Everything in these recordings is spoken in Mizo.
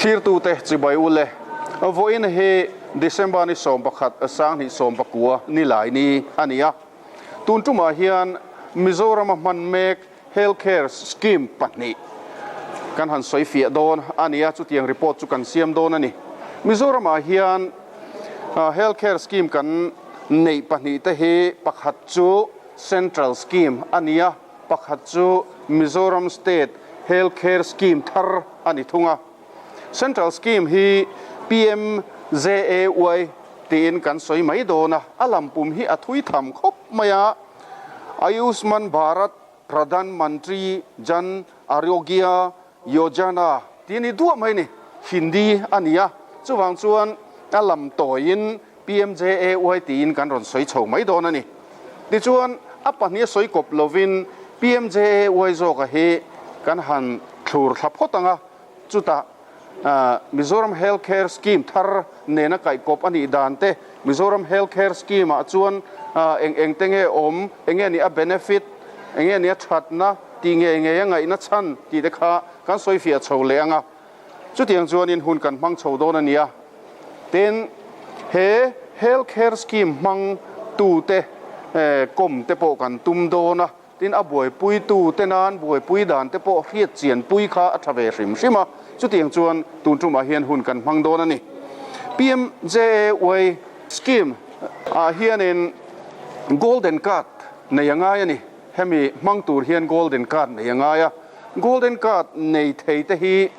Thlirtute chibai u le. Vawiin hi December ni 11 2019 ni lai ni a ni a. Tun tumah hian Mizorama hman mek Health Care Scheme pahnih kan han sawi fiah dawn a ni a, chutiang report chu kan siam dawn a ni. Mizoramah hian Health Care Scheme kan neih pahnih te hi pakhat chu Central Scheme a ni a, pakhat chu Mizoram State Health Care Scheme thar a ni thung a. Central Scheme hi PMJAY tiin kan sawi mai dawn a, a lampum hi a thui tham khawp mai a. Ayushman Bharat Pradhan Mantri Jan Arogya Yojana tih a ni duah mai a ni. Hindi a ni a, chuvang chuan a lam tawiin PMJAY tiin kan rawn sawi chho mai dawn a ni. Tichuan, a pahnih a sawi kawp lovin PMJAY zawka hi kan han thlur thla phawt ang a, chutah Mizoram Health Care Scheme thar nena kaihkawp a nih dan te, Mizoram Health Care Scheme ah chuan eng eng te nge awm, eng nge nih a benefit, eng nge nih a thatna tih ngei ngei a ngaihna chhan tih te kha kan sawi fiah chho leh ang a. Chutiang chuanin hun kan hmang chho dawn a ni a. Tin, he Health Care Scheme hmang tute kawm te pawh kan tum dawn a. Tin, a buaipuitu te nan buaipui dan te pawh hriat chian pui kha a tha ve hrim hrim a, chutiang chuan tun tumah hian hun kan hmang dawn a ni. PMJAY scheme ah hianin Golden Card nei a ngai a ni. Hemi hmang tur hian Golden Card nei a ngai a, Golden Card nei thei te hi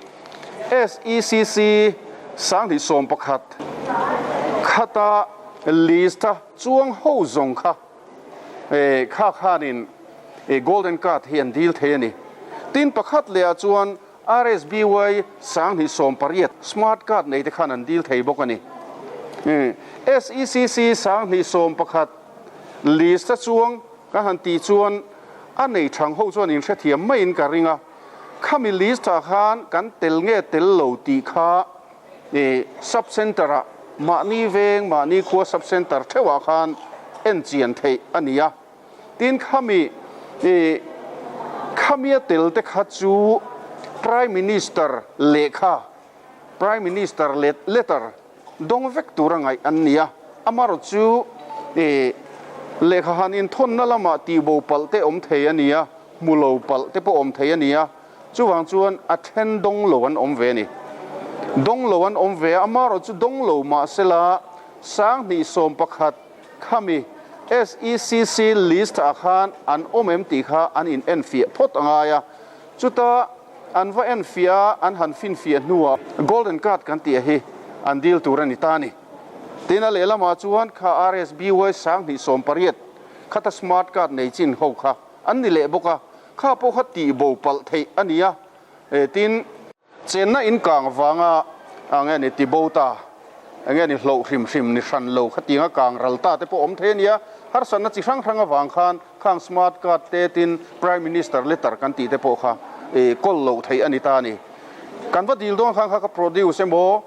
SECC 2011 khata list a chuang ho zawng kha Kha khanin Golden Card hi an dil thei a ni. Tin pakhat leh ah chuan RSBY 2018 Smart Card nei te khan an dil thei bawk a ni. SECC 2011 list a chuang ka han tih chuan a nei thang ho chuan inhrethiam maiin ka ring a. Khami list ah khan kan tel nge tel lo tih kha Sub Centre ah mahni veng, mahni khua Sub Centre theuhah khan en chian theih a ni a. Tin khami khamia tel te kha chu Prime Minister lehkha, Prime Minister letter dawng vek tura ngaih an ni a. Amarawh chu lehkha han inthawnna lamah tihbo palh te awm thei a ni a, hmu lo palh te pawh awm thei a ni a. Chuvang chuan a then dawng lo an awm ve a ni. Dawng lo an awm ve a, amaherawh chu dawng lo mahsela 2011 khami SECC list ah khan an awm em tih kha an in enfiah phawt a ngai a. Chuta an va enfiah a, an han finfiah hnuah Golden Card kan tih hi an dil tur a ni ta a ni. Tin a lehlamah chuan kha RSBY 2018 khata smart card nei chin ho kha an ni leh bawk a. Kha pawh kha tih bo palh theih a ni a, tin, chenna in kang vanga a nge ni ti bo ta, enge ni hloh hrim hrim ni hran lo khatianga kang ral ta te pawh awm thei a ni a, harsatna chi hrang hrang avang khan khang smart card te tin Prime Minister letter kan tih te pawh kha kawl loh theih a ni ta a ni. Kan va dil dawn khan kha ka produce emaw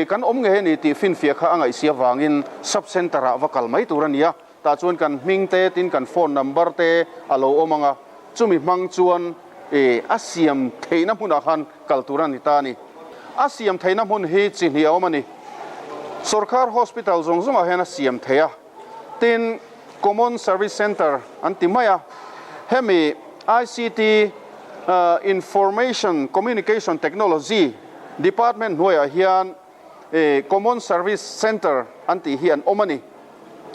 kan awm ngei a ni tih finfiah kha a ngaihsi avangin sub centre ah va kal mai tur a ni a. Tah chuan kan hming te tin kan phone number te a lo awm ang a, chumi hmang chuan a siam theihna hmunah khan kal tur a ni ta a ni. A siam theihna hmun hi chi hnih a awm a ni. Sorkar hospital zawng zawngah hian a siam thei a, tin Common Service Centre an ti mai a, hemi ICT, Information Communication Technology, Department hnuaiah hian Common Service Centre an tih hi an awm a ni.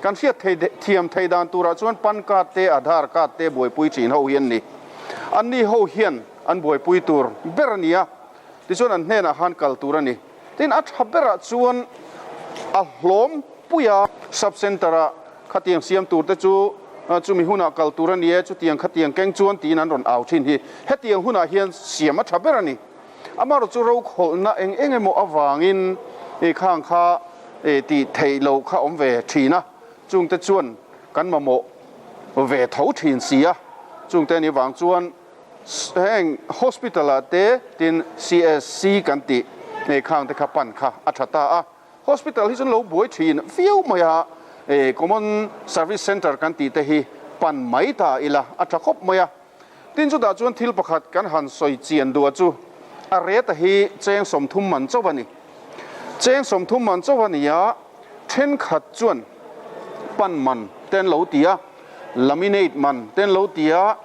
Kan hriat thei thiam thei dan turah chuan pan card te Aadhaar card te buaipui thin ho hi an ni. Anni ho hian an buaipui tur ber a ni a, tichuan an hnenah khan kal tur a ni. Tin, a tha berah chuan a hlawm pui a. Sub Centre ah khatiang siam tur te chu chumi hunah kal tur a ni e, chutiang khatiang keng chuan tiin an rawn au thin hi. Hetiang hunah hian siam a tha ber a ni. Amaherawh chu rokhawlhna eng eng emaw avangin i khang kha tih theih loh kha awm ve thin a, chungte chuan kan mamawh ve tho thin si a, chungte anih vang chuan heng hospital ah te tin CSC kan tih khang te kha pan kha a tha ta a. Hospital hi chuan lo buai thin viau mai a, common service centre kan tih te hi pan mai ta ila a tha khawp mai a. Tin chutah chuan thil pakhat kan han sawi chian duh a chu. A rate a hi cheng 30 man chauh a ni. Cheng 30 man chauh a ni a, thenkhat chuan pan man te an lo ti a, laminate man te an lo ti a,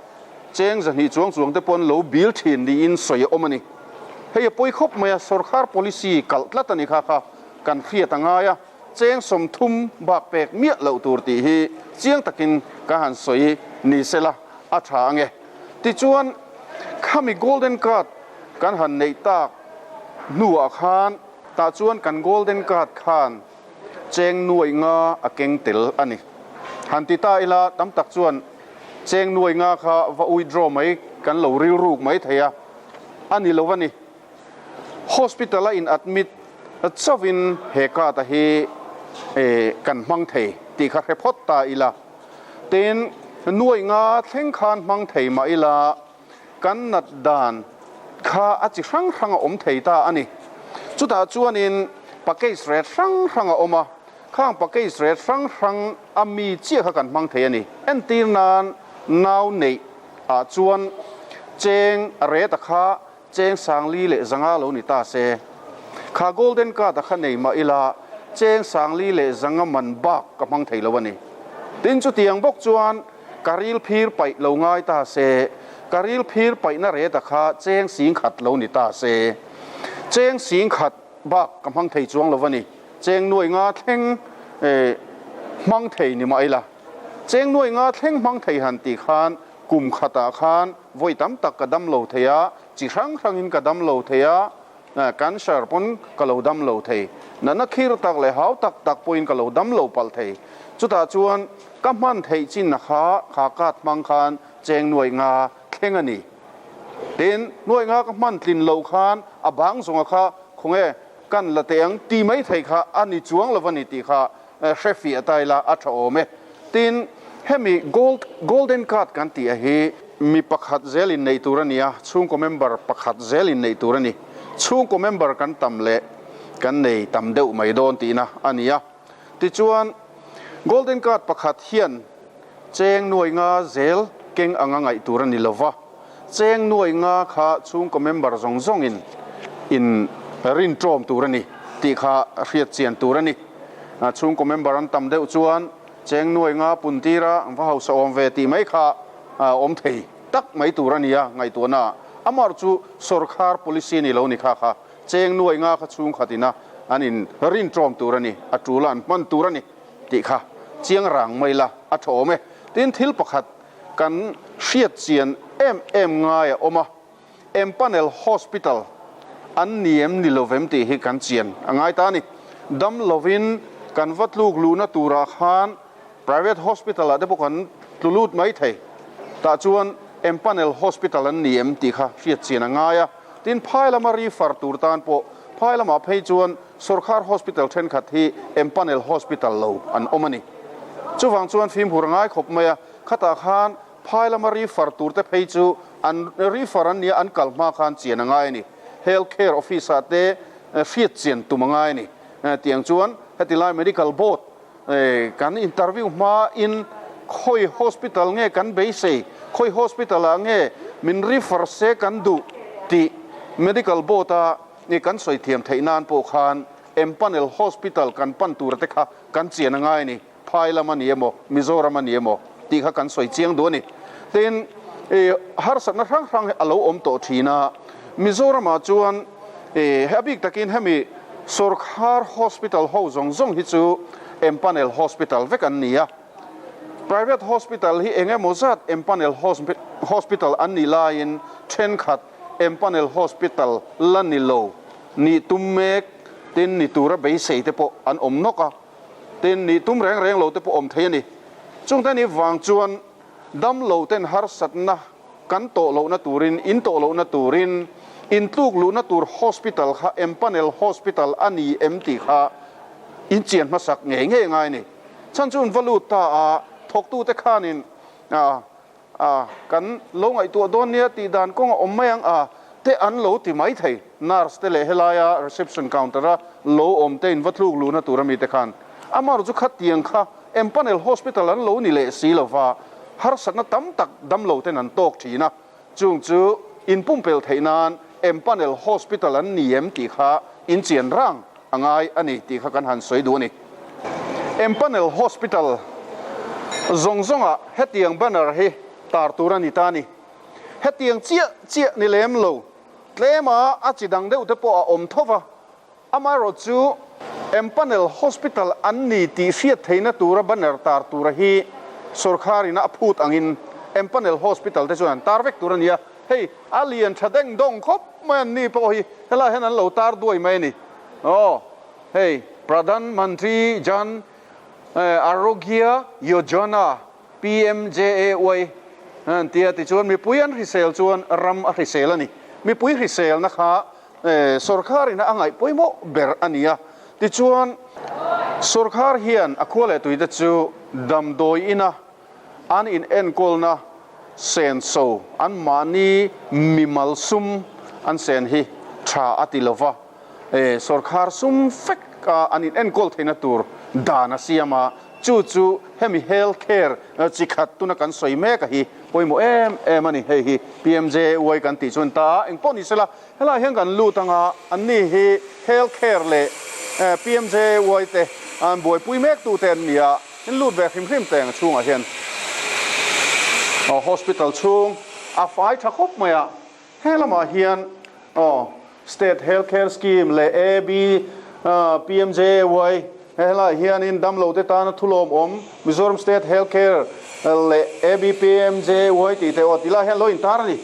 cheng 200 chuang chuang te pawh an lo bil thin niin sawi a awm a ni. Hei a pawi khawp mai a, sorkar policy kalh tlat a ni kha kha kan hriat a ngai a, cheng 30 bak pek miah loh tur tih hi chiang takin ka han sawi ni sela a tha ange. Tichuan, khami golden card kan han neih tak hnuah khan tah chuan kan golden card khan cheng nuai nga a keng tel a ni. Han ti ta ila tam tak chuan cheng nuai nga kha va withdraw mai kan lo rilruk mai thei a, a ni lo a ni. Hospital a in admit chauhin he card a hi kan hmang thei tih kha hre phawt ta ila. Tin, nuai nga thleng khan hmang thei mah ila kan nat dan kha a chi hrang hrang a awm thei ta a ni. Chutah chuanin package rate hrang hrang a awm a, khang package rate hrang hrang a mi chiah kha kan hmang thei a ni. Entir nan nau neih ah chuan cheng rate a kha cheng 4,500 lo ni ta se. Kha golden card a kha nei mah ila cheng 4,500 man bak ka hmang thei lo a ni. Tin chutiang bawk chuan ka ril phir paih lo ngai ta se, ka ril phir paihna rate a kha cheng 10,000 lo ni ta se. Cheng 10,000 bak ka hmang thei chuang lo a ni. Cheng 500 thleng hmang thei ni mah ila. Cheng 500 thleng hmang thei han tih khan kum khatah khan vawi tam tak ka dam lo thei a, chi hrang hrangin ka dam lo thei a, cancer pawn ka lo dam lo thei, natna khir tak leh hau tak tak pawhin ka lo dam lo palh thei. Chutah chuan ka hman theih chinna kha kha card hmang khan cheng 500 thleng a ni. Tin, 500 ka hman tlin loh khan a bang zawnga kha khawnge kan la teh ang ti mai thei kha a ni chuang lo a ni tih kha hre fiah ta ila a tha awm e. Tin, hemi gold golden card kan tih a hi mi pakhat zel in neih tur a ni a, chhungkaw member pakhat zel in neih tur a ni. Chhungkaw member kan tam leh kan nei tam deuh mai dawn tihna a ni a. Tichuan, golden card pakhat hian cheng 500 zel keng anga ngaih tur a ni lova, cheng 500 kha chhungkaw member zawng zawngin in rin tawm tur a ni tih kha hriat chian tur a ni. Chhungkaw member an tam deuh chuan cheng 500 pun tira va hausa awm ve tih mai kha awm thei tak mai tur a ni a ngaihtuahna. Amar chu sorkar policy ni lo ni kha kha cheng 500 kha chhungkhat ina an in rin tawm tur a ni, a tul a an hman tur a ni tih kha chiang rang mai la a tha awm e. Tin, thil pakhat kan hriat chian em em ngai a awm a, Empanel Hospital an ni em ni lovem tih hi kan chian a ngai ta a ni. Dam lovin kan va tluk luhna turah khan private hospital ah te pawh kan tlu lut mai thei. Tah chuan Empanel Hospital an ni em tih kha hriat chian a ngai a. Tin, phai lama refer tur tan pawh phai lamah phei chuan sorkar hospital thenkhat hi Empanel Hospital lo an awm a ni. Chuvang chuan fimkhur a ngai khawp mai a, khatah khan phai lama refer tur te phei chu an refer an nia an kal hma khan chian a ngai a ni. Health care office ah te hriat chian tum a ngai a ni. Tiang chuan heti lai medical board kan interview hma in khawi hospital nge kan beisei, khawi hospital ah nge min refer se kan duh tih medical board a kan sawi thiam theih nan pawh khan Empanel hospital kan pan tur te kha kan chian a ngai a ni. Phai lam a ni emaw, Mizoram a ni emaw tih kha kan sawi chiang duh a ni. Tin, harsatna hrang hrang hi a lo awm tawh thin a, Mizoramah chuan a bik takin hemi sorkar hospital ho zawng zawng hi chu empanel hospital vek an ni a. Private hospital hi eng emaw zat empanel hospital an nih laiin thenkhat empanel hospital la ni lo nih tum mek tin ni tura beisei te pawh an awm nawk a. Tin, nih tum reng reng lo te pawh awm thei a ni. Chungte ni vang chuan dam lo ten harsatna kan tawh lohna turin, in tawh lohna turin, in tluk luhna tur hospital kha empanel hospital a ni em tih kha in chian hmasak ngei ngei ngai a ni. Chhan chu an va lut ta a, thawktute khanin a A, kan lo ngaihtuah dawn nia tih dan kawng a awm mai ang a, te an lo ti mai thei. Nurse te leh helaia reception counter a lo awm te in va tluk luhna tur ami te khan amah chu khatiang kha empanel hospital an lo ni leh si lova, harsatna tam tak damlo ten an tawk thin a, chung chu in pumpelh theih nan Empanel Hospital an ni em tih kha inchian rang a ngai a ni tih kha kan han sawi duh a ni. Empanel Hospital zawng zawngah hetiang banner hi tar tur a ni ta a ni. Hetiang chiah chiah ni lem lo, tlema a chi dang deuh te pawh a awm tho va, Amaherawh chu Empanel Hospital an ni tih hriat theihna tura banner tar tura hi sawrkharin a phut angin Empanel Hospital te chuan an tar vek tur a ni a, hei a lian tha deng dawng khawp mai an ni pawh hi helaiah hian an lo tar duai mai a ni. Aw hei Pradhan Mantri Jan Arogya Yojana, PMJAY, an ti a, tichuan mipui an hrisel chuan ram a hrisel a ni. Mipui hriselna kha Sawrkharin a ngaih pawimawh ber a ni a, tichuan sawrkhar hian a khua leh tuite chu damdawi ina an in enkawlna senso an mahni mimal sum an sen hi tha a ti lova, sawrkhar sum fek a an in enkawl theihna tur dan a siam a, chu chu hemi health care chi khat tuna kan sawi mek a hi pawimawh em em a ni. Hei hi PMJAY kan tih chuan ta a, engpawh ni sela helaiah hian kan lut anga anni hi health care leh PMJAY te an buaipui mek tu te an ni a, in lut ve hrim hrim teng chhungah hian hospital chhung a fai tha khawp mai a, he lamah hian aw State Health Care Scheme leh AB, PMJAY, helaiah hianin damlote tana thulawmawm Mizoram State Health Care leh AB, PMJAY tih te aw ti lai hian lo intar a ni.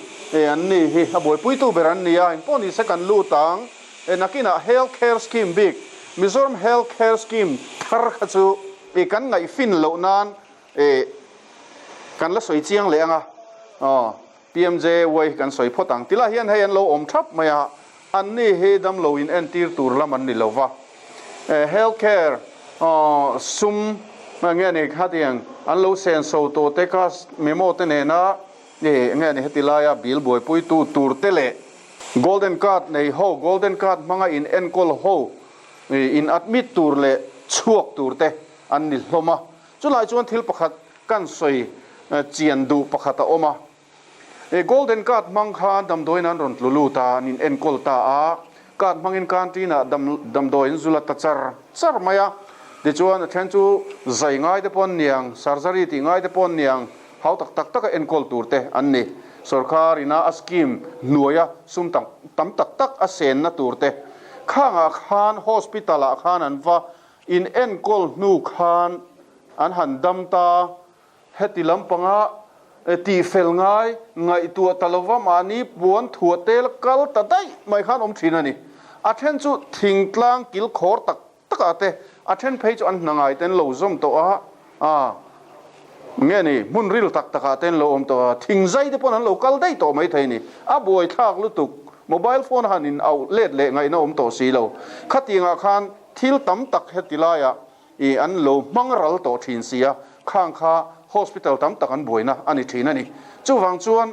An ni hi a buaipuitu ber an ni a, engpawh ni se kan lut ang. Nakinah Health Care Scheme bik, Mizoram Health Care Scheme thar kha chu kan ngaihfin loh nan kan la sawi chiang leh ang a. PMJY kan sawi phawt ang. Tilai hian hei an lo awm thap mai a, anni hi damlo in entir tur lam an ni lo va. Health care sum nge ni khatiang an lo senso tawh te kha memo te nena nge ni heti laia bill buaipuitu tur te leh golden card nei ho, golden card hmanga in enkawl ho in admit tur leh chhuak tur te an ni hlawm a. Chulai chuan thil pakhat kan sawi chian duh pakhat a awm a. I golden card hmang khan damdawiin an rawn tlu lut a, an in enkawl ta a. Card hmangin canteen ah damdawi an zul a ta char char mai a. Tichuan a then chu zai ngai te pawh an niang, surgery tih ngai te pawh an niang, hau tak tak taka enkawl tur te an ni. Sorkar ina a scheme hnuaia sum tam tak tak a senna tur te khangah khan hospital ah khan an va In enkawl hnu khan an han dam ta, heti lampanga tihfel ngai ngaihtuah ta lova mahni puan thuah tel kal ta daih mai khan awm thin a ni. A then chu thingtlang kil khawr tak takah te, a then phei chu an hna ngai ten lo zawm tawh a, a nge ni hmun ril tak takah te an lo awm tawh a, thingzai te pawn an lo kal daih tawh maithei a ni. A buaithlak lutuk, mobile phone han in auh let leh ngaihna awm tawh si lo. Khatiangah khan Thil tam tak heti laiah i an lo hmang ral tawh thin si a, khang kha hospital tam tak an buaina a ni thin a ni. Chuvang chuan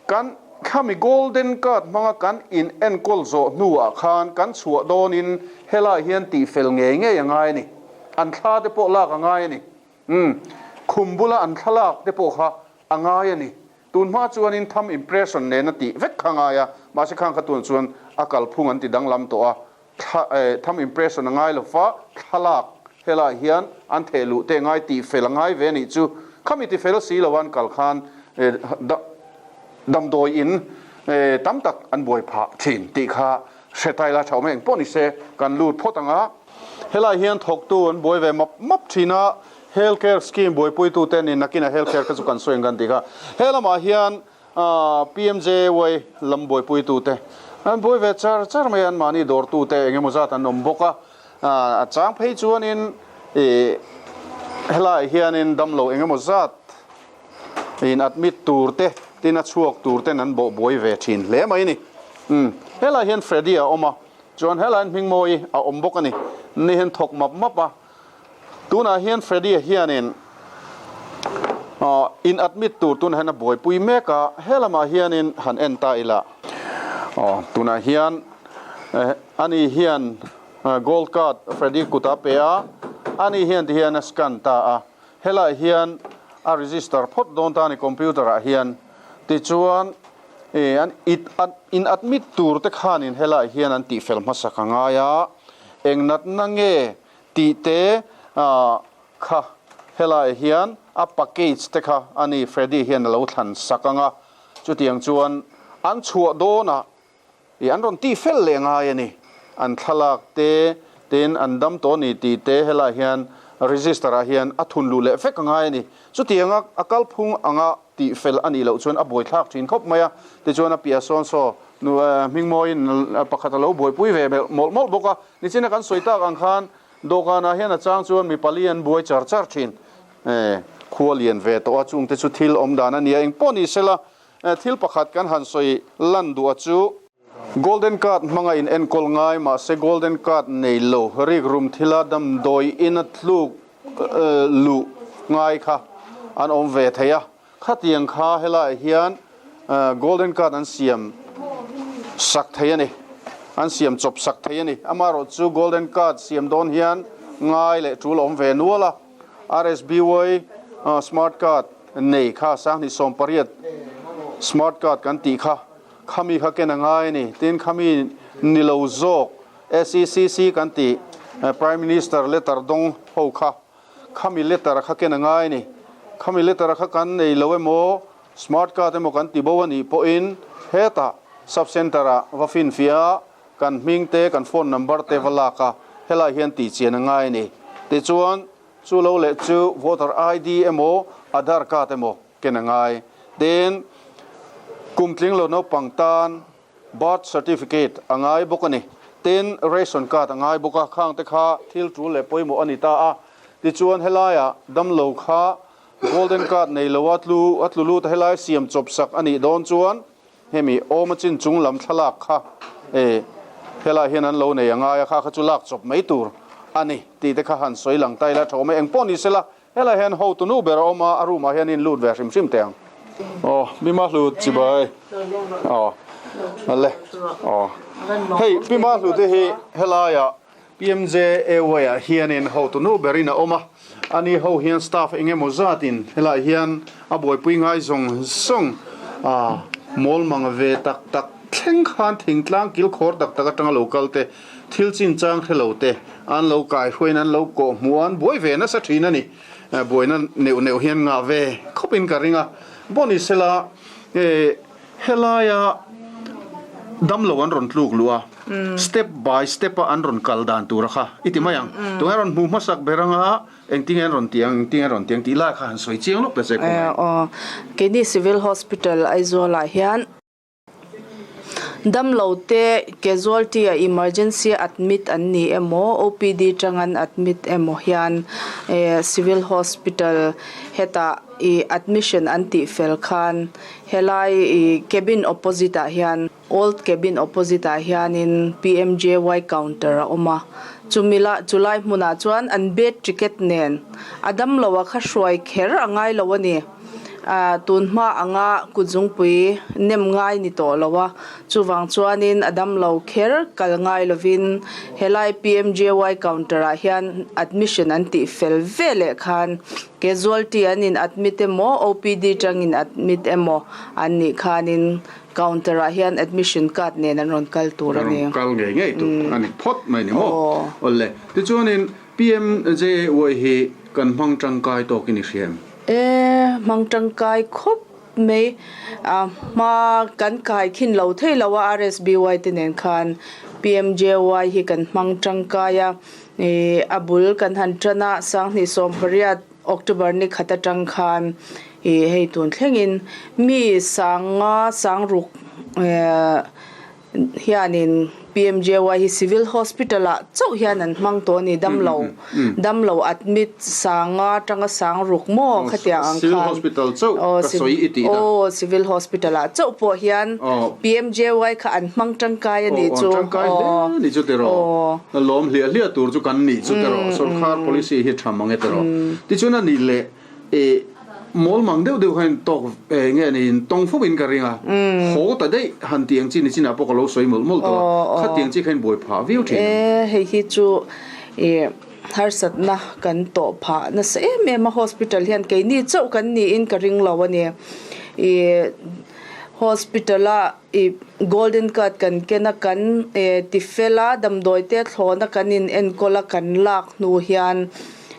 kan khami golden card hmanga kan in enkawl zawh hnuah khan kan chhuah dawnin helai hian tihfel ngei ngei a ngai a ni. An thla te pawh lak a ngai a ni. Umm, khum bula an thlalak te pawh kha a ngai a ni. Tun hma chuanin thumb impression nena tih vek kha ngai a, mahse khang kha tun chuan a kalphung an ti danglam tawh a, thla thumb impression a ngai lo fa, thlalak helaiah hian an theh luh te ngai tih fel a ngai ve a nih chu. Khami ti fel si lo an kal khan damdawi in tam tak an buai phah thin tih kha hre tai la tha awm e. Engpawh ni se kan lut phawt ang a. Helaiah hian thawktu an buai ve map map thin a, health care scheme buaipuitute nen nakinah health care kha chu kan sawi ang kan ti kha. He lamah hian PMJY lam buaipuitute an buai ve char char mai a, anmahni dawrtute eng emaw zat an awm bawk a, a chang phei chuanin ih helaiah hianin damlo eng emaw zat in admit tur te tin a chhuak tur ten an bawh buai ve thin hle mai a ni. Umm helaiah hian Freddy a awm a, chuan helaiah hian Hmingmawi a awm bawk a ni, ni hian thawk map map a. Tunah hian Freddy-a hianin in admit tur tunah hian a buaipui mek a, he lamah hianin han en ta ila. Aw, tunah hian ani hian gold card Freddy kutah a pe a, ani hian tihian a scan ta a, helaiah hian a register phawt dawn ta a ni computer-ah hian. Tichuan. An in admit tur te khanin helaiah hian an tihfel hmasak a ngai a, eng natna nge tih te kha helaiah hian a package te kha a ni Freddy hian a lo thlan sak ang a, chutiang chuan an chhuah dawnah I an rawn tih fel leh ngai a ni. An thlalak te, tin an dam tawh a ni tih te helaiah hian register ah hian a thun luh leh vek a ngai a ni. Chutianga a kalphung anga tih fel a nih loh chuan a buaithlak thin khawp mai a. Tichuan a piah sawn saw nu Hmingmawiin pakhat a lo buaipui ve mawlh mawlh bawk a. Nichina kan sawi tak ang khan dawhkanah hian a chang chuan mi pali an buai char char thin. Khua lian ve tawh a, chungte chu thil awm dan a ni a, engpawh ni sela Thil pakhat kan han sawi lan duh a chu. Golden Card hmanga in enkawl ngai mahse Golden Card nei lo rikrum thila damdawi in a tluk luh ngai kha an awm ve thei a. Khatiang kha helaiah hian Golden Card an siam sak thei a ni. An siam chawp sak thei a ni. Amaherawh chu Golden Card siam dawn hian ngai leh tul a awm ve nual a. RSBY Smart Card nei kha 2018 Smart Card kan tih kha khami kha ken a ngai a ni. Tin khami ni lo zawk SECC kan tih Prime Minister letter dawng ho kha khami letter kha ken a ngai a ni. Khami letter kha kan nei lo emaw Smart Card emaw kan ti bo a nih pawhin hetah Sub Centre ah va finfiah Kan hming te, kan phone number te va lak a, helai hian tih chian a ngai a ni. Tichuan, chu lo leh chu voter ID emaw, Aadhaar card emaw ken a ngai. Tin, kum tling lo naupang tan birth certificate a ngai bawk a ni. Tin, ration card a ngai bawk a, khang te kha thil tul leh pawimawh a ni ta a. Tichuan, helaiah damlo kha golden card nei lo a tlu a tlu lut a, helai siam chawp sak a nih dawn chuan, Hemi awm a chin chung lam thlalak kha e helai hian an lo nei a ngai a, kha kha chu lak chawp mai tur a ni tih te kha han sawi lang ta ila tha awm e. Eng pawh ni sela helai hian hotu nu ber a awm a, a room ah hian in lut ve hrim hrim teh ang. Aw Pima Hlut chibai aw ale aw hei Pima Hlut te hi helaiah PMJAY ah hianin hotu nu berin a awm a, ani ho hian staff eng emaw zatin helaiah hian a buaipui ngai zawng zawng a mawl mang ve tak tak thleng khan thingtlang kilkhawr tak tak atanga lo kal te, thil chinchang hre lo te an lo kaihruaiin an lo kawh hmuh a, an buai ve nasa thin a ni. Buaina neuh neuh hian ngah ve khawpin ka ring a, Bonnie sela Helaia damlo an rawn tluk luh a, step by step a an rawn kal dan tura kha i ti mai ang. Tunge rawn hmu hmasak ber anga engtinge an rawn ti ang, engtinge an rawn ti ang tih lai kha han sawi chiang lawk ta che kawng ai. Aw, keini Civil Hospital Aizawlah hian damlo te casualty ah emergency admit an ni emaw OPD tang an admit emaw hian Civil Hospital hetah ih admission an tih fel khan Helai ih cabin opposite ah hian old cabin opposite ah hianin PMJY counter a awm a, chumi lah chulai hmunah chuan an bed ticket nen a damlo a kha hruai kher a ngai lo a ni. Ah tun hma anga kutzungpui nem ngai ni tawh lo a, chuvang chuanin a damlo kher kal ngai lovin helai PMJY counter ah hian admission an tih fel veleh khan Casualty an in admit emaw, OPD tangin admit emaw an nih khanin counter ah hian admission card nen an rawn kal tur a ni. An rawn kal ngei ngei tur a ni phawt mai ni maw? Awle, tichuanin PMJAY hi kan hmang tangkai tawkin i hria em? E, hmang tangkai khawp mai. A hma kan kai khin lo thei lo a RSBY te nen khan PMJAY hi kan hmang tangkai a. Ih a bul kan han tan a, 2018 October ni khat atang khan ih hei tun thlengin mi sanga sangruk eh hianin PMJY hi Civil Hospital ah chauh hian an hmang tawh a ni, damlo damlo admit sanga atanga sangruk maw khatiang ang khan Civil Hospital chauh ka sawi i tih dah. Aw Civil Hospital ah chauh pawh hian PMJY kha an hmang tangkai a nih chu. Aw tangkai hle a nih chu tiraw. Lawm hliah hliah tur chu kan nih chu tiraw. Sorkar policy hi tha mang e tiraw. Tichuan a nih leh i mawl mang deuh deuh khan tawk nge ni in tawng fo in ka ring a. Haw ta daih han tih ang chi ni chinah pawh ka lo sawi mawlh mawlh tawh a. Khatiang chi kha in buai phah viau thin. E hei hi chu i harsatna kan tawh phah nasa em em a hospital hian keini chauh kan niin ka ring lo a ni. I. Hospital a ih golden card kan ken a kan eh ti fel a damdawi te thlawna kan in enkawl a kan lak hnu hian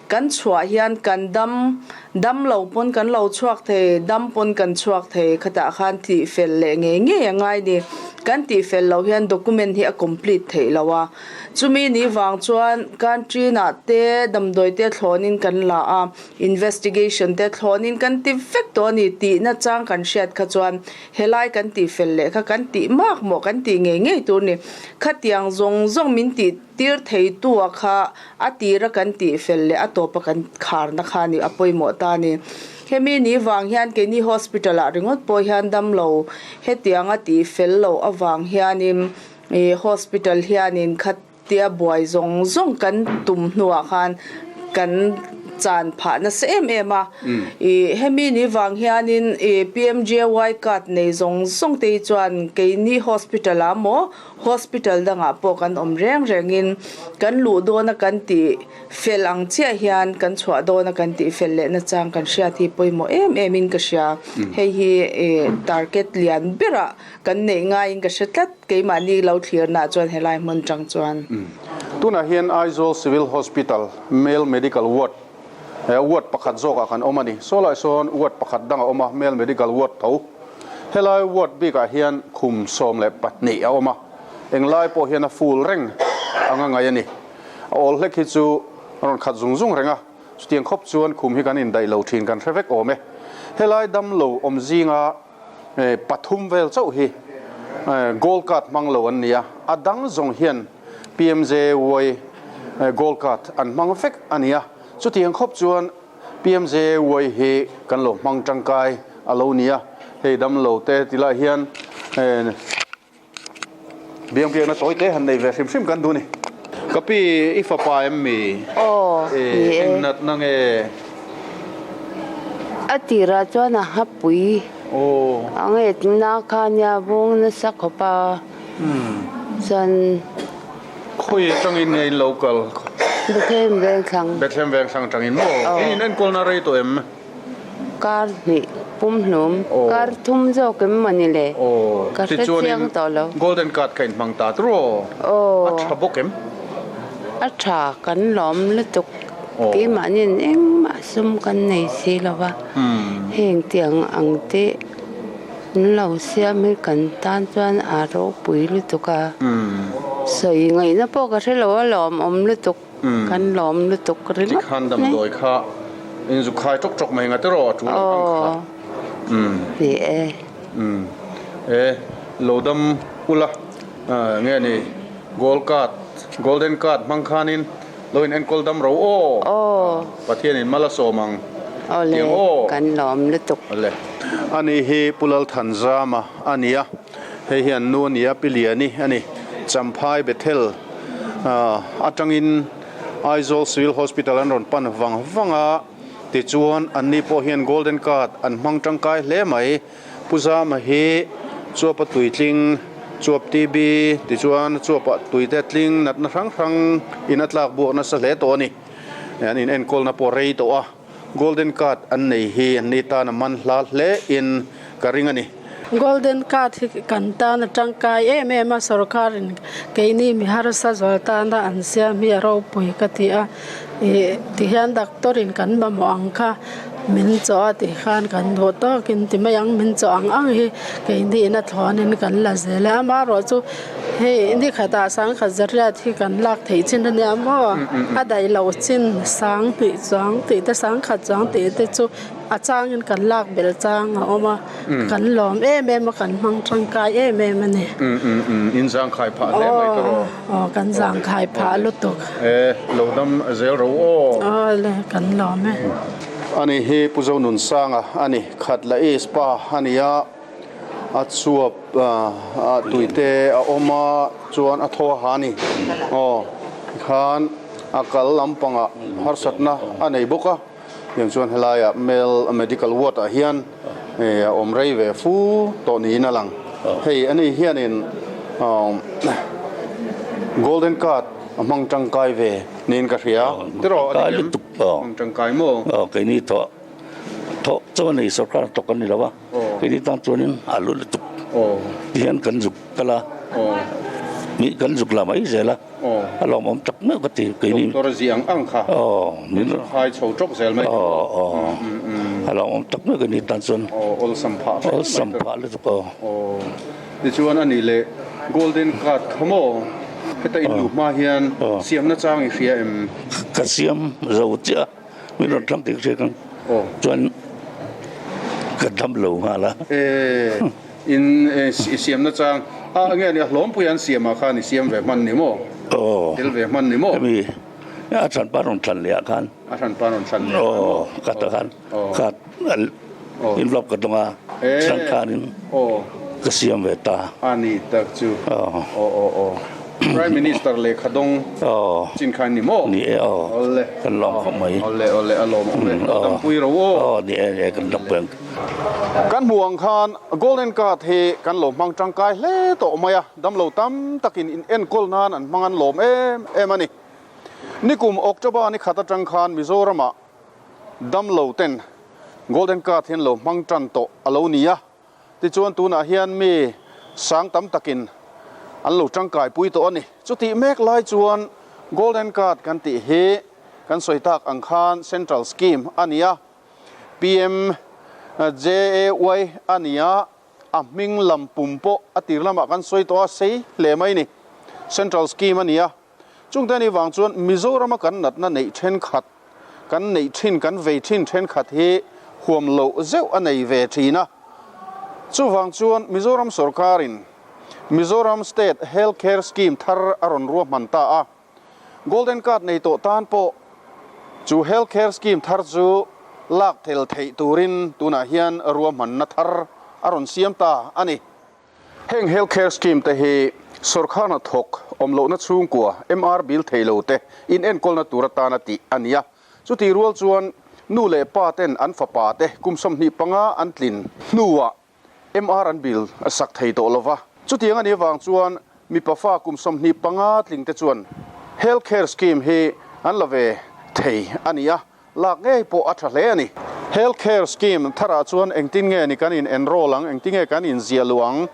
kan chhuah hian kan dam dam lo pawn kan lo chhuak thei dam pawn kan chhuak thei khatah khan tih fel leh ngei ngei a ngai ni kan tih fel loh hian document hi a complete theih lo a. Chumi ni vang chuan country nah te damdawi te thlawnin kan la a, investigation te thlawnin kan ti vek tawh a ni tih nachang kan hriat kha chuan helai kan tih fel leh kha kan tih mak maw kan tih ngei ngei tur a ni. Khatiang zawng zawng min tih tir thei tu a kha a tira kan tih fel leh a tawpa kan kharna kha a ni a pawimawh ta a ni. Hemi ni vang hian keini hospital ah ringawt pawh hian damlo hetianga tih fel loh avang hianin Ih hospital hianin khatia buai zawng zawng kan tum hnuah khan kan chan phah nasa em em a. Ih hemi ni vang hianin ih PMJY card nei zawng zawng te hi chuan keini hospital ah maw hospital dangah pawh kan awm reng rengin kan luh dawna kan tih fel ang chiah hian kan chhuah dawna kan tih fel leh nachang kan hriat hi pawimawh em em in ka hria. Hei hi ih target lian berah Kan neih ngaiin ka hre tlat, keimahni lo thlirnaah chuan helai hmun tang chuan. Tunah hian Aizawl Civil Hospital Male Medical Ward he ward pakhat zawkah kan awm a ni. Saw lai sawn ward pakhat dang a awm a, Male Medical Ward tho. Helai ward bikah hian khum 12 a awm a, englai pawh hian a full reng anga ngaih a ni. A awl hlek hi chu a rawn khat zung zung reng a, chutiang khawp chuan khum hi kan indaih lo thin kan hre vek awm e. Helai damlo awm zinga Pathum vel chauh hi gold card hmang lo an ni a, a dang zawng hian PMJY gold card an hmang vek a ni a. Chutiang khawp chuan PMJY hi kan lo hmang tangkai a lo ni a, hei damlo te ti lai hian Biang biakna tawi te han nei ve hrim hrim kan duh ni. Ka pi i fapa em mi? Aw, ni e. Eng natna nge? A tirah chuan a hapui. Aw. A ngetna kha nia vawng nasa khawp a. Chuan. Khawi atangin nge in lo kal? Bethlehem Vengthlang. Bethlehem Vengthlang atangin maw? Aw. In enkawlna rei tawh em? Kar hnih pum hlum, kar thum zawk em mawni le? Ka hre chiang tawh lo. Golden card kha in hmang ta tur aw. A tha bawk em? A tha, kan lawm lutuk. Keimahniin engmah sum kan nei si lo va, heng tiang ang te an lo siam hi kan tan chuan a ropui lutuk a. Sawi ngaihna pawh ka hre lo a, lawmawm lutuk. Kan lawm lutuk ringawt mai. Tikhan damdawi kha in zu khai tawk tawk mai nga tiraw a tul ang ang kha. Ni e. E lo dam ula nge ni gold card golden card hmang khanin lo in enkawl dam ro aw. Pathian in mal a sawm ang tiang aw. Kan lawm lutuk. Awle. Ani hi Pu Lalthanzama a nia. Hei hian nu a nia Pi Liani a ni. Champhai Bethel atangin Aizawl Civil Hospital an rawn pan vang vang a, tichuan anni pawh hian Golden Card an hmang tangkai hle mai. Pu Zama hi chuapa tuitling, chuap TB, tichuan chuapa tuite tling natna hrang hrang in a tlak buak nasa hle tawh a ni. An inenkawlna pawh rei tawh a, Golden Card an nei hi anni tan a man hla hle in ka ring a ni. Golden Card hi kan tan a tangkai em em a, sorkarin keini mi harsa zual tana an siam hi a ropui ka ti a, ih tihian doctor in kan mamawh ang kha min chawh a tih khan kan duh tawkin ti mai ang min chawh ang ang hi keini in a thlawnin kan la zel a, amaherawhchu hei nikhatah sangkhat zariat hi kan lak theih chin a nia maw a daih loh chin sang tih chuang tih te sangkhat chuang tih te chu A changin kan lak belh chang a awm a, kan lawm em em a, kan hmang tangkai em em a ni. In zangkhai phah hle mai ka rawh. Aw, kan zangkhai phah lutuk. E, lo dam zel ro aw. Aw le, kan lawm e. Ani hi Pu Zonunsanga a ni, Khatla East pa a ni a, a chuap a tuite a awm a, chuan a thaw a ha a ni. Aw, tikhan a kal lampangah harsatna a nei bawk a. Tiang chuan helaiah male medical ward ah hian a awm rei ve fu tawh niin a lang. Hei ani hianin golden card a hmang tangkai ve niin ka hria. Tiraw a ni em? Hmang tangkai maw? Aw keini thawh thawh chuan hei sorkar thawk kan ni lo a. Keini tan chuanin a hlu lutuk. Tihian kan zuk kal a, mi kan zuk la mai zel a, a lawmawm tak meuh ka ti. Keini Doctor zi ang ang kha min khai chho tawk zel mai. A lawmawm tak meuh keini tan chuan. Awlsam phah Awlsam phah lutuk aw. Tichuan a nih leh Golden Card kha maw heta in luh hma hian siamna chang i hria em? Ka siam zo chiah a, min rawn thlang tih ka hria kang chuan ka dam lo nghal a. E, in i siamna chang a nge ni a hlawmpui an siamah khan i siam ve hman ni maw? Tel ve hman ni maw? Hemi a hranpa rawn thlan leh ah khan. A hranpa rawn thlan leh ah khan maw? Ka ta khan card envelope ka dawng a, chuan khanin ka siam ve ta. A ni tak chu. Aw aw aw. Prime Minister lehkha dawng chin kha ni maw? Ni e aw. Awle. Kan lawm khawp mai. Awle awle a lawm awm e. Dampui ro aw. Aw ni e ni e kan dam pui ang. Kan hmuh ang khan Golden Card hi kan lo hmang tangkai hle tawh mai a, damlo tam takin in enkawl nan an hmang an lawm em em a ni. Nikum October ni khat atang khan Mizoramah damlo ten Golden Card hi an lo hmang tan tawh a lo ni a, tichuan tunah hian mi sang tam takin an lo tangkai pui tawh a ni. Chutih mek lai chuan Golden Card kan tih hi kan sawi tak ang khan Central Scheme a ni a, PMJAY a ni a, A hming lam pum pawh a tir lamah kan sawi tawh a, sei hle mai ni. Central Scheme a ni a. Chungte anih vang chuan Mizorama kan natna neih thenkhat, kan neih thin, kan vei thin thenkhat hi huam loh zeuh a nei ve thin a. Chuvang chuan Mizoram sawrkarin Mizoram State Health Care Scheme thar a rawn ruahman ta a. Golden Card nei tawh tan pawh chu Health Care Scheme thar chu lak tel theih turin tunah hian ruahmanna thar a rawn siam ta a ni. Heng Health Care Scheme te hi sawrkar hnathawk awm lohna chhungkua MR bill thei lo te inenkawlna tur atana tih a ni a. Chutih rual chuan nu leh pa ten an fapa te kum 25 an tlin hnuah MR an bill a sak thei tawh lova. Chutiang a nih avang chuan mipa fa kum 25 tling te chuan Health Care Scheme hi an la ve thei a ni a, lak ngei pawh a tha hle a ni. Health Care Scheme tharah chuan engtin nge ni kan in enroll ang, engtin nge kan inziah luh ang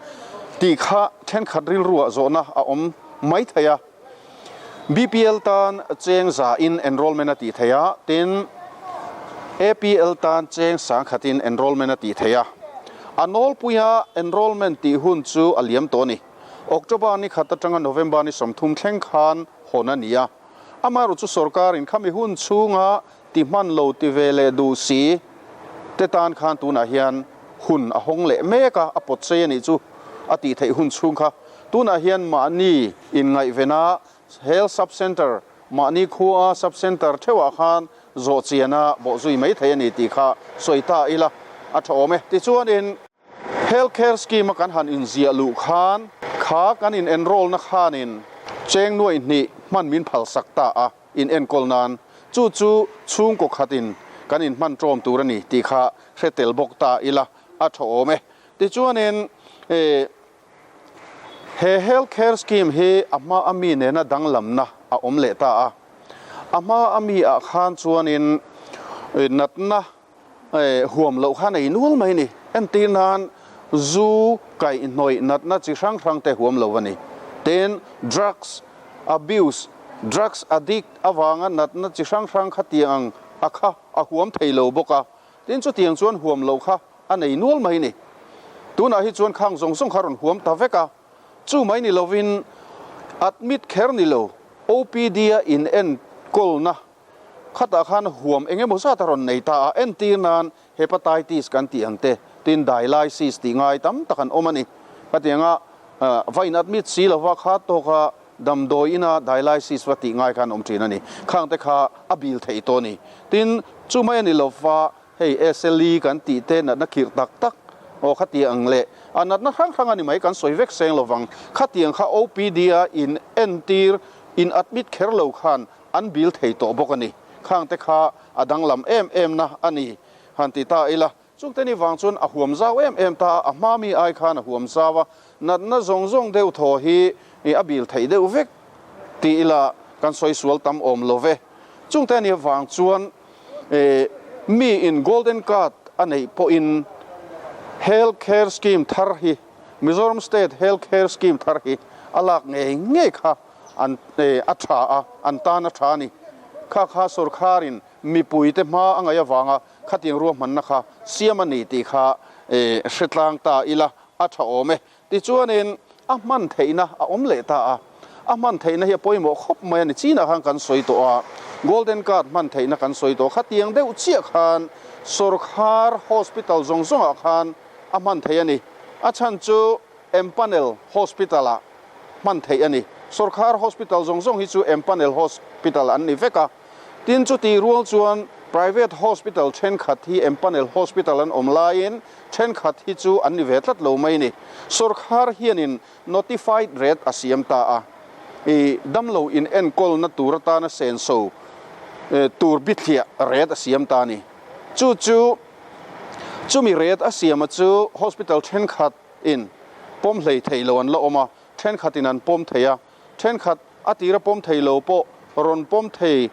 tih kha thenkhat rilruah zawhna a awm mai thei a. BPL tan cheng za in enrollment a tih theih a, tin APL tan cheng sangkhat in enrollment a tih theih a. A nawlpuia enrollment tih hun chu a liam tawh a ni. October ni khat atanga November ni 30 thleng khan hawn a ni a. Amaherawh chu sorkar in khami hun chhunga ti hman lo ti ve leh duh si te tan khan tunah hian hun a hawng leh mek a, a pawt sei a nih chu a tih theih hun chhung kha. Tunah hian mahni inngaihvena Health Sub Centre, mahni khua Sub Centre theuhah khan zawh chiana bawh zui mai thei a ni tih kha sawi ta ila a tha awm e. Tichuanin Health Care Scheme a kan han inziah luh khan kha kan in enroll na khanin cheng nuaih hnih hman min phalsak ta a. In enkawl nan chu chu chhungkaw khatin kan inhman ṭawm tur a ni tih kha hre tel bawk ta ila a tha awm e. Tichuanin he Health Care Scheme hi a hma a mi nena danglamna a awm leh ta a. A hma a mi ah khan chuanin natna huam loh kha nei nual mai a ni. Entir nan zu kaihhnawih natna chi hrang hrang te huam lo a ni. Tin, drugs abuse, drugs addict avanga natna chi hrang hrang kha tiang ang a kha a huam thei lo bawk a. Tin, chutiang chuan huam loh kha a nei nual mai a ni. Tunah hi chuan khang zawng zawng kha rawn huam ta vek a. Chu mai ni lovin admit kher ni lo, OPD-a inenkawlna Khatah khan huam eng emaw zat a rawn nei ta a, entir nan hepatitis kan tih ang te, tin dialysis tih ngai tam tak an awm a ni. Khatianga va in admit si lova kha tawka damdawi ina dialysis va tih ngai kha an awm thin a ni. Khang te kha a bil theih tawh a ni. Tin, chu mai a ni lova hei SLE kan tih te natna khirh tak tak aw khatiang ang leh a natna hrang hrang a ni mai kan sawi vek seng lovang. Khatiang kha OPD a in entir in admit kher lo khan An bil thei tawh bawk a ni. Khang te kha a danglam em em na a ni han ti ta ila. Chungte ni vang chuan a huam zau em em ta a, a hma mi ai khan a huam zau a, natna zawng zawng deuh thaw hi a bil theih deuh vek ti ila kan sawi sual tam awm lo ve. Chungte ni vang chuan mi in golden card a neih pawhin Health Care Scheme thar hi, Mizoram State Health Care Scheme thar hi a lak ngei ngei kha an a tha a, an tan a tha a ni. Kha kha sorkharin mipuite hma a ngaih avanga khatiang ruahmanna kha siam a ni tih kha hre tlang ta ila a tha awm e. Tichuanin a hman theihna a awm leh ta a, a hman theihna hi a pawimawh khawp mai a ni. Chinah khan kan sawi tawh a, Golden Card hman theihna kan sawi tawh. Khatiang deuh chiah khan sawrkhar hospital zawng zawngah khan a hman theih a ni. A chhan chu Empanel Hospital-ah hman theih a ni. Sawrkhar hospital zawng zawng hi chu Empanel Hospital an ni vek a. Tin, chutih rual chuan private hospital thenkhat hi empanel hospital an awm laiin thenkhat hi chu an ni ve tlat lo mai ni. Sawrkhar hianin notified rate a siam ta a, i damlo in enkawlna tur atana senso tur bithliah rate a siam ta a ni. Chu chu chumi rate a siama chu hospital thenkhat in pawm hlei thei lo an la awm a, thenkhat in an pawm thei a. Thenkhat a tira pawm thei lo pawh rawn pawm thei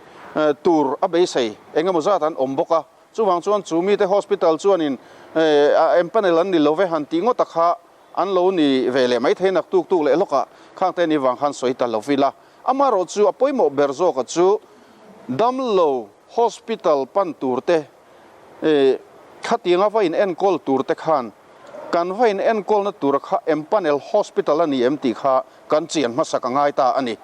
tur a beisei eng emaw zat an awm bawk a, chuvang chuan chu mite hospital chuanin empanel an ni lo ve han tih ngawt a kha an lo ni ve leh mai thei nak tuk tuk leh hlawkah khang te ni vang khan sawi ta lo ila. Amaherawh chu a pawimawh ber zawka chu damlo hospital pan tur te Khatianga va in enkawl tur te khan kan va in enkawlna tura kha empanel hospital a ni em tih kha kan chian hmasak a ngai ta a ni.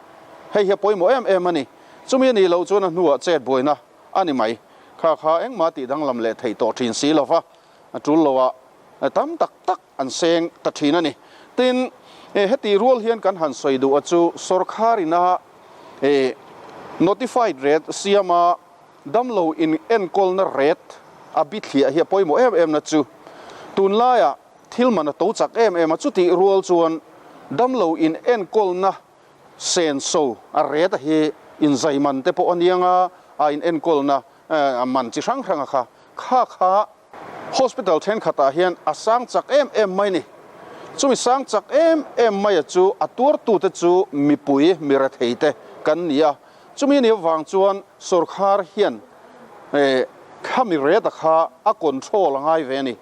Hei hi a pawimawh em em a ni. Chumi a nih loh chuan a hnuah chet buaina a ni mai. Kha kha engmah tih danglam leh theih tawh thin si lova a tul loah tam tak tak an seng ta thin a ni. Tin, heti rual hian kan han sawi duh a chu sawrkhar ina notified rate siama Damlo in enkawlna rate a bithliah hi a pawimawh em em na chu tunlaiah thil man a to chak em em a, chutih rual chuan damlo in enkawlna senso a rate hi inzai man te pawh a niang a, a in enkawlna man chi hrang hrang a kha kha kha Hospital thenkhatah hian a sang chak em em mai ni. Chumi sang chak em em maia chu a tuartute chu mipui miratheite kan ni a. Chumi ni avang chuan sawrkhar hian khami reta kha a control a ngai ve a ni,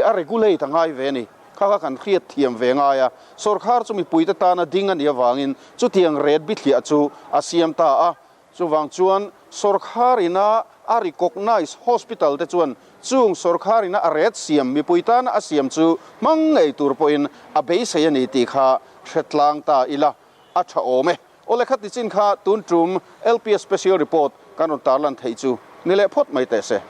a regulate a ngai ve a ni. Kha kha kan hriat thiam ve ngai a. Sawrkhar chu mipuite tana ding a nih avangin chutiang ret bithliah chu a siam ta a. Chuvang chuan sawrkhar ina a recognise hospital te chuan chung sawrkhar ina a ret siam mipui tana a siam chu hmang ngei tur pawhin a beisei a ni tih kha hre tlang ta ila a tha awm e. Awle kha tichin kha tun tum LPS special report kan rawn tarlan theih chu ni leh phawt mai teh se.